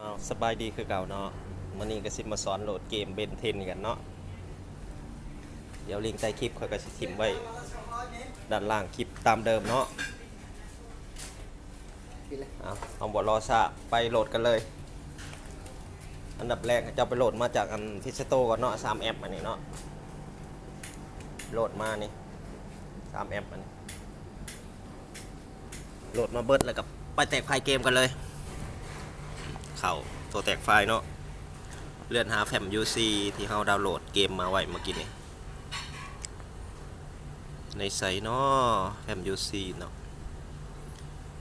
ເອົາ ສະບາຍດີຄືເກົ່າເນາະ, ມື້ນີ້ກໍຊິມາສອນໂຫຼດເກມ Benton ກັນເນາະ. ດຽວລິງໃຕ້ຄລິບຂ້ອຍກໍຊິຖິ້ມໄວ້ດ້ານລ່າງຄລິບຕາມເດີມເນາະ. ເອົາ ເຮົາບໍ່ລໍຊ້າ ໄປໂຫຼດກັນເລີຍ. ອັນດັບແລກເຈົ້າໄປໂຫຼດມາຈາກອັນ Play Store ກ່ອນເນາະ, ສາມແອັບອັນນີ້ເນາະ, ໂຫຼດມານີ້ ສາມແອັບອັນນີ້. ໂຫຼດມາເບິດແລ້ວກໍໄປແຕກໄຟເກມກັນເລີຍ. ເຂົ້າໂຕແຕກໄຟເນາະ, ເລື່ອນຫາແຟ້ມ UC ທີ່ເຮົາດາວໂຫຼດເກມມາໄວ້ເມື່ອກີ້ນີ້. ໃນໃສເນາະ ແຟ້ມ UC ເນາະ,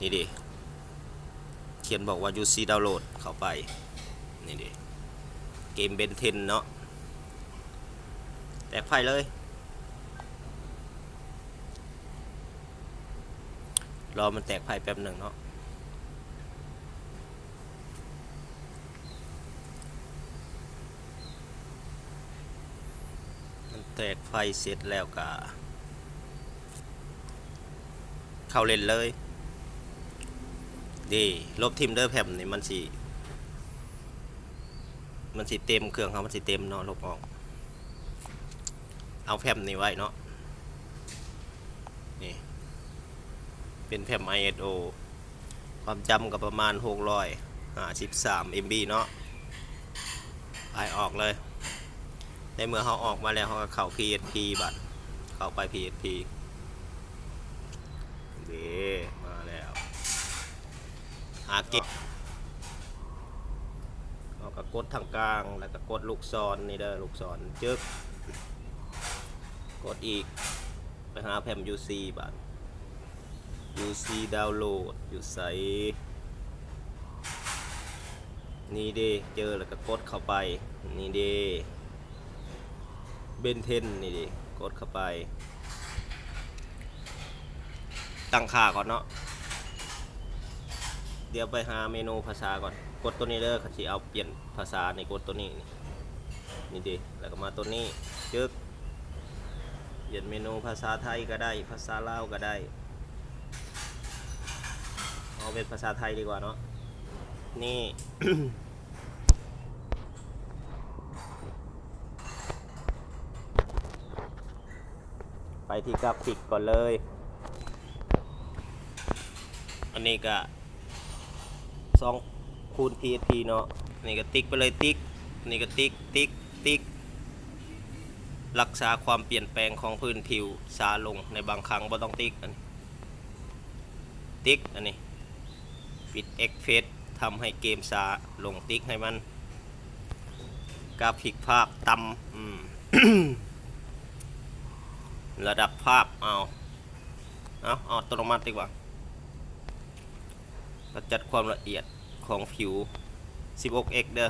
ນີ້ເດ ຂຽນບອກວ່າ UC download ເຂົ້າໄປ. ນີ້ເດ ເກມ Benton ເນາະ, ແຕກໄຟເລີຍ. ລໍມັນແຕກໄຟແປັບໜຶ່ງເນາະ. ມັນແຕກໄຟເສັດແລ້ວກະເຂົ້າເຫຼັ້ນເລີຍ. ເດ້ ລົບຖິ້ມເດີແຟ້ມນີ້ ມັນຊິ ມັນຊິເຕັມ, ເຄື່ອງເຮົາມັນຊິເຕັມເນາະ. ລົບອອກ, ເອົາແຟ້ມນີ້ໄວ້ເນາະ. ນີ້ ເປັນແຟ້ມ ISO, ຄວາມຈຳກໍປະມານຫົກຮ້ອຍຫ້າສິບສາມ MB ເນາະ. ໄປ ອອກເລີຍ. ໃນເມື່ອເຮົາອອກມາແລ້ວ ເຮົາກໍເຂົ້າ PHP ບັດ, ເຂົ້າໄປ PHP. ເດ້ ມາແລ້ວ. ຫາເກັບ ເຮົາກໍກົດທາງກາງ ແລ້ວກໍກົດລູກສອນນີ້ເດີ, ລູກສອນ ຈຶກ, ກົດອີກ, ໄປຫາແຟ້ມ UC ບາດ. UC download ຢູ່ໃສ? ນີ້ເດ້, ເຈີແລ້ວກໍກົດເຂົ້າໄປ. ນີ້ເດ້ Benton ນີ້ເດ້, ກົດເຂົ້າໄປ. ຕັ້ງຄ່າກ່ອນເນາະ. ດຽວໄປຫາເມນູພາສາກ່ອນ. ກົດໂຕນີ້ເດີ, ຄັນຊິເອົາປ່ຽນພາສານີ້ ກົດໂຕນີ້. ນີ້ເດ້, ແລ້ວກໍມາໂຕນີ້, ຈຶກ. ປ່ຽນເມນູພາສາໄທກໍໄດ້, ພາສາລາວກໍໄດ້. ເອົາເປັນພາສາໄທດີກວ່າເນາະ. ນີ້ ໄປທີ່ກຣາຟິກກ່ອນເລີຍ. ອັນນີ້ກະສອງຄູນ PHP ເນາະ. ນີ້ກະຕິກໄປເລີຍ, ຕິກ, ນີ້ກະຕິກ, ຕິກ, ຕິກ. ຮັກສາຄວາມປ່ຽນແປງຂອງພື້ນຜິວຊ້າລົງໃນບາງຄັ້ງ, ບໍ່ຕ້ອງຕິກ. ອັນນີ້ ຕິກ, ອັນນີ້ ປິດເອັຟເຟັກ ທຳໃຫ້ເກມຊ້າລົງ, ຕິກໃຫ້ມັນ. ກຣາຟິກພາບຕ່ຳ, ອືມ ລະດັບພາບ ເອົາ ເອົາ ເອົາອັດຕະໂນມັດດີກວ່າ. ກະຈັດຄວາມລະອຽດຂອງຜິວ ສິບຫົກເອັກເດີ.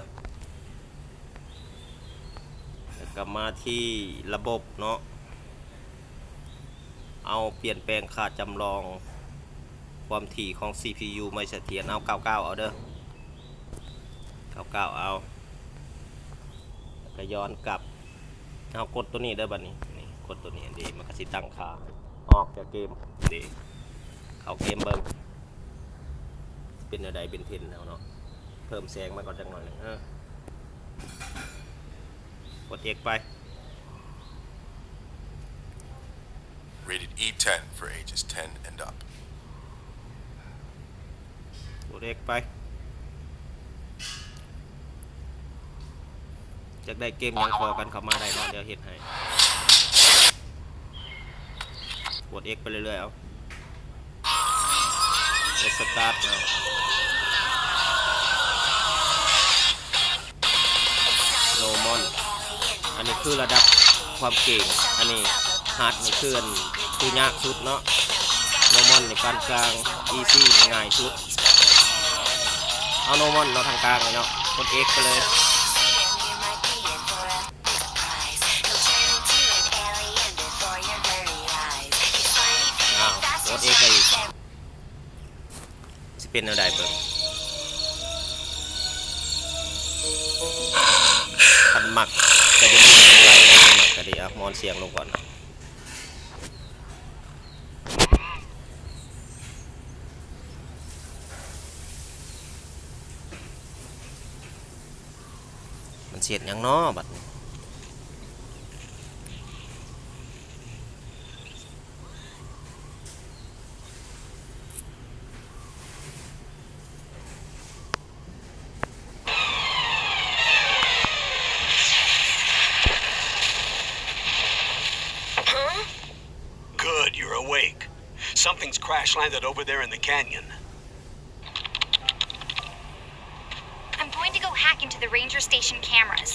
ແລ້ວກໍມາທີ່ລະບົບເນາະ, ເອົາປ່ຽນແປງຄ່າຈຳລອງຄວາມຖີ່ຂອງ CPU ໄມ້ສະຖຽນ, ເອົາ ເກົ້າເກົ້າ ເອົາເດີ, ເກົ້າເກົ້າ ເອົາ. ແລ້ວກໍຍ້ອນກັບ, ເຮົາກົດໂຕນີ້ເດີບັດນີ້, ນີ້ ກົດໂຕນີ້ເດ, ມັນກໍຊິຕັ້ງຄ່າ. ອອກຈາກເກມເດ, ເຂົ້າເກມເບິ່ງ ເປັນແນວໃດ Benton ເຮົາເນາະ. ເພີ່ມແສງມາກ່ອນຈັກໜ້ອຍໜຶ່ງ, ເອີ ກົດ X ໄປ. Rated E ten for ages ten and up. ກົດ X ໄປ. ຢາກໄດ້ເກມຫຍັງຂໍກັນເຂົ້າມາໄດ້ເນາະ, ດຽວເຮັດໃຫ້. ກົດ X ໄປເລື້ອຍໆ ເອົາ. ກົດ Start ເອົາ. Normal ອັນນີ້ຄືລະດັບຄວາມເກັ່ງ, ອັນນີ້ Hard ນີ້ຄື ຄືຍາກສຸດເນາະ, Normal ນີ້ປານກາງ, Easy ນີ້ງ່າຍສຸດ. ເອົາ Normal ເນາະ, ທາງກາງນີ້ເນາະ, ກົດ X ໄປເລີຍ. ອ້າວ ກົດ X ໄປອີກ. ຊິເປັນແນວໃດເບິ່ງ. ຄັນມັກກໍຢ່າລືມກົດໄລ, ຄັນມັກກໍດີ. ເອົາ ມອນສຽງລົງກ່ອນ. ເຮັດຫຍັງນໍບັດນີ້? Huh? Good, you're awake. Something's crash landed over there in the canyon. I'm going to go hack into the ranger station cameras.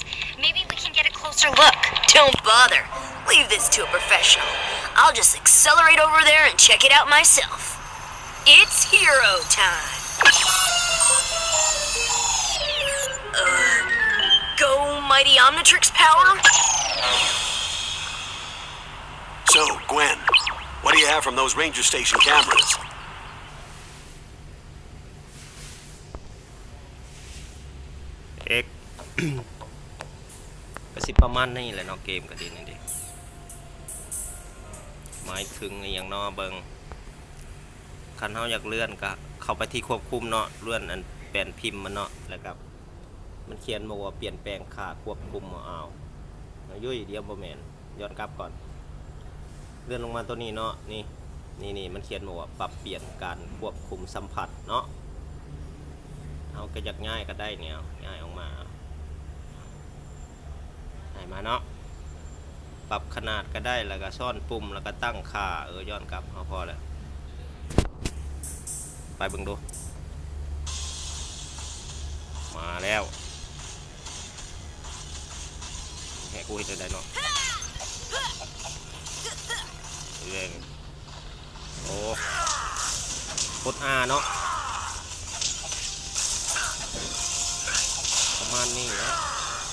Maybe we can get a closer look. Don't bother. Leave this to a professional. I'll just accelerate over there and check it out myself. It's hero time. Uh, go, mighty Omnitrix power. So, Gwen, what do you have from those ranger station cameras? ເອັກ ກະຊິປະມານນີ້ແຫຼະເນາະ ເກມກະດີນີ້ເດ ໝາຍເຖິງອີ່ຫຍັງເນາະ ເບິ່ງ ຄັນເຮົາຢາກເລື່ອນກະເຂົ້າໄປທີ່ຄວບຄຸມເນາະ ເລື່ອນອັນແປ້ນພິມມັນເນາະ ແລ້ວກະມັນຂຽນບອກວ່າປ່ຽນແປງຄ່າຄວບຄຸມ ເອົາ ເອົາ ເອົາ ຢຸ້ຍ ດຽວ ບໍ່ແມ່ນ ຍ້ອນກັບກ່ອນ ເລື່ອນລົງມາໂຕນີ້ເນາະ ນີ້ ນີ້ ນີ້ ມັນຂຽນບອກວ່າປັບປ່ຽນການຄວບຄຸມສຳຜັດເນາະ ເຮົາກະຢາກຍ້າຍກະໄດ້ນີ້ ເອົາ ຍ້າຍອອກມາ ຍ້າຍມາເນາະ ປັບຂະໜາດກະໄດ້ ແລ້ວກະຊ້ອນປຸ່ມ ແລ້ວກະຕັ້ງຄ່າ ເອີ ຍ້ອນກັບ ເຮົາພໍແລ້ວ ໄປເບິ່ງດູ ມາແລ້ວ. ແຮະ ກູເຮັດແນວໃດເນາະ ເອີ ໂອ້ ກົດ R ເນາະ ປະມານນີ້ເນາະ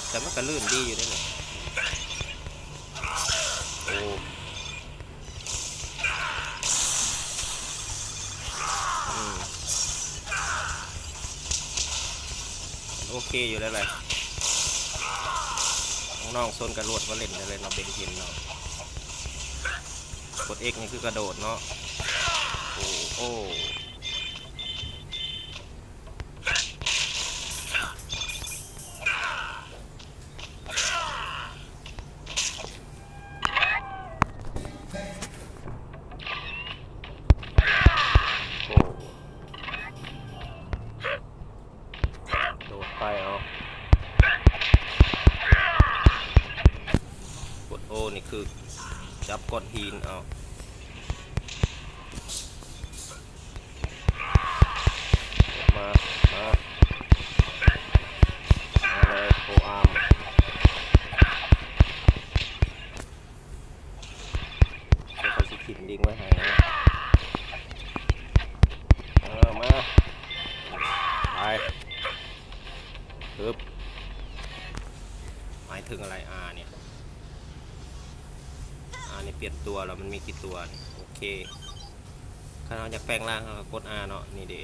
ແຕ່ມັນກະລື່ນດີຢູ່ເດ້ນີ້ ໂອ້. ອືມ ໂອເຄຢູ່ແລ້ວແຫຼະ ນ້ອງໆຊົນກະໂຫຼດມາຫຼິ້ນໄດ້ເລີຍເນາະ ເບັນເທັນເນາະ ກົດ X ນີ້ຄືກະໂດດເນາະ ໂອ້ ໂອ້. ໂອ້ ໂດດໄປເອົາ ກົດ O ນີ້ຄືຈັບກ້ອນຫີນເອົາ. ມາ ມາ ມາເລີຍ forearm ຂ້ອຍຊິຖິ້ມລິງໄວ້ໃຫ້ນະ ເອີ ມາ ໄປ ຮຶບ ໝາຍເຖິງອະໄລ R ນີ້ R ນີ້ປ່ຽນຕົວແລ້ວ ມັນມີກີ່ຕົວນີ້ ໂອເຄ. ຄັນເຮົາຢາກແປງຮ່າງ ເຮົາກະກົດ R ເນາະ ນີ້ເດ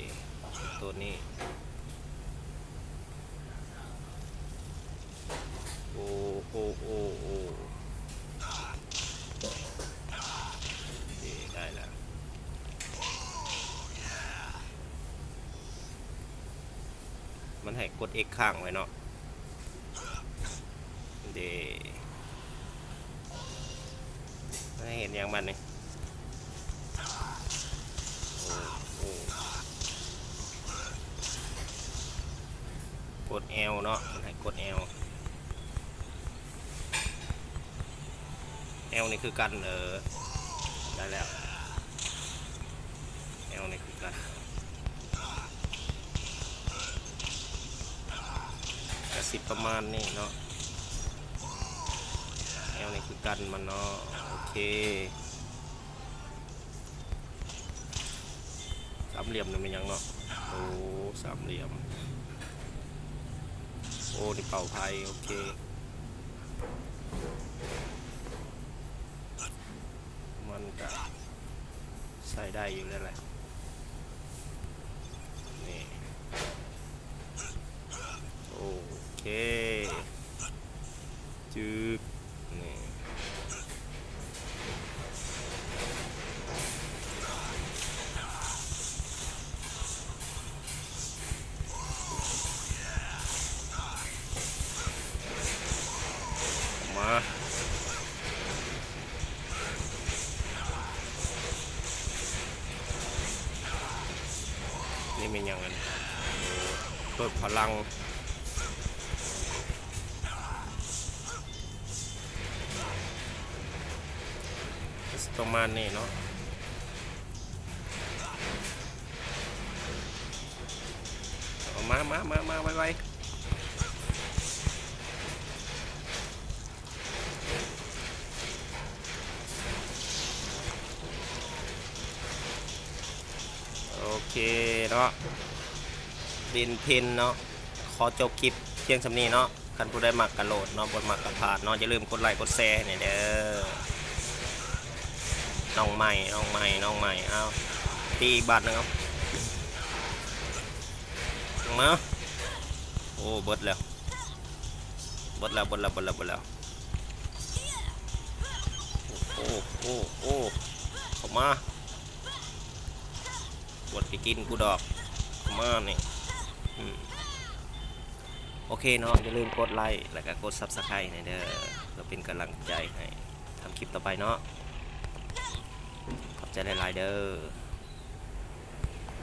ໂຕນີ້ ໂອ ໂອ ໂອ ໂອ ເດ ໄດ້ແລ້ວ ມັນໃຫ້ກົດ X ຄ້າງໄວ້ເນາະ ເດ ໃຫ້ເຮັດຫຍັງບາດນີ້ ໂອ້ ໂອ້ ກົດ L ເນາະ ໃຫ້ກົດ L L ນີ້ຄືກັນ ເອີ ໄດ້ແລ້ວ L ນີ້ຄືກັນ ກະຊິປະມານນີ້ເນາະ L ນີ້ຄືກັນມັນເນາະ ໂອເຄ. ສາມຫຼ່ຽມນີ້ແມ່ນຫຍັງເນາະ ໂອ້ ສາມຫຼ່ຽມ ໂອ້ ນີ້ເປົ້າໄຟ ໂອເຄ ມັນກະໃຊ້ໄດ້ຢູ່ແລ້ວແຫຼະ ນີ້ ໂອເຄ ຈຶບ ນີ້. ນີ້ແມ່ນຫຍັງອັນນີ້? ເພີ່ມພະລັງ ປະມານນີ້ເນາະ. ເອົາມາ ມາ ມາ ມາ ໄວໆ. ໂອເຄເນາະ ເດັ່ນເພັນເນາະ ຂໍຈົບຄລິບພຽງສ່ຳນີ້ເນາະ. ຄັນຜູ້ໃດມັກກະໂຫຼດເນາະ ບໍ່ມັກກະຜ່ານເນາະ. ຢ່າລືມກົດໄລກົດແຊໃຫ້ແດ່ເດີ ນ້ອງໃໝ່ ນ້ອງໃໝ່ ນ້ອງໃໝ່. ເອົາ ຕີອີກບາດໜຶ່ງ ເອົາ ມາ. ໂອ້ ເບິດແລ້ວ ເບິດແລ້ວ ເບິດແລ້ວ ເບິດແລ້ວ ເບິດແລ້ວ. ໂອ້ ໂອ້ ໂອ້ ເຂົ້າມາ ບໍ່ໄດ້ກິນກູດອກ ເຂົ້າມານີ້. ອືມ ໂອເຄເນາະ ຢ່າລືມກົດໄລ ແລ້ວກະກົດ Subscribe ໃຫ້ແດ່ເດີ ເພື່ອເປັນກຳລັງໃຈໃຫ້ທຳຄລິບຕໍ່ໄປເນາະ. ຂອບໃຈຫຼາຍໆເດີ.